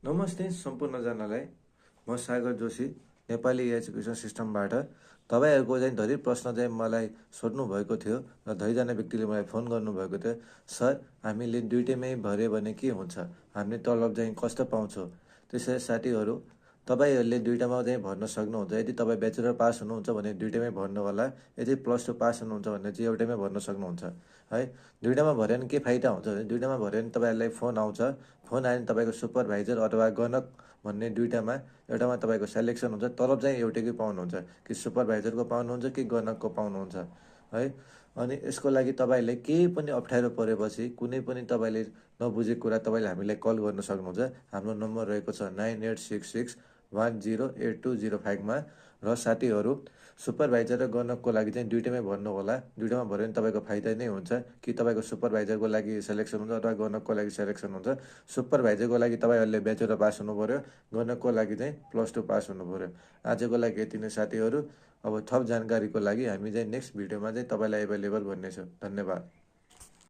नमस्ते सम्पूर्णजनालाई। म सागर जोशी नेपाली एजुकेसन सिस्टमबाट तपाईँहरूको चाहिँ धेरै प्रश्न चाहिँ मलाई सोध्नु भएको थियो र धेरैजना व्यक्तिले मलाई फोन गर्नुभएको थियो। सर, हामीले दुइटैमै भर्यो भने के हुन्छ, हामीले तलब चाहिँ कस्तो पाउँछौँ? त्यसै साथीहरू, तपाईँहरूले दुइटामा चाहिँ भर्न सक्नुहुन्छ। यदि तपाईँ ब्याचलर पास हुनुहुन्छ भने दुइटैमै भर्नु होला। यदि +2 पास हुनुहुन्छ भने चाहिँ एउटैमै भर्न सक्नुहुन्छ है। दुइटामा भर्यो भने के फाइदा हुन्छ भने दुइटामा भर्यो भने तपाईँहरूलाई फोन आउँछ। फोन आयो भने तपाईँको सुपरभाइजर अथवा गणक भन्ने दुइटामा एउटामा तपाईँको सेलेक्सन हुन्छ। तलब चाहिँ एउटैकै पाउनुहुन्छ, कि सुपरभाइजरको पाउनुहुन्छ कि गणकको पाउनुहुन्छ है। अनि यसको लागि तपाईँले केही पनि अप्ठ्यारो परेपछि कुनै पनि तपाईँले नबुझेको कुरा तपाईँले हामीलाई कल गर्न सक्नुहुन्छ। हाम्रो नम्बर रहेको छ 9866108205 र साथीहरू, सुपरभाइजर र गणकको लागि चाहिँ दुइटैमै भर्नु होला। दुइटामा भर्यो भने तपाईँको फाइदा नै हुन्छ, कि तपाईँको सुपरभाइजरको लागि सेलेक्सन हुन्छ अथवा गणकको लागि सेलेक्सन हुन्छ। सुपरभाइजरको लागि तपाईँहरूले ब्याचलर पास हुनु पऱ्यो, गणकको लागि चाहिँ +2 पास हुनु पऱ्यो। आजको लागि यति नै साथीहरू। अब थप जानकारीको लागि हामी चाहिँ नेक्स्ट भिडियोमा चाहिँ तपाईँलाई एभाइलेबल गर्नेछौँ। धन्यवाद।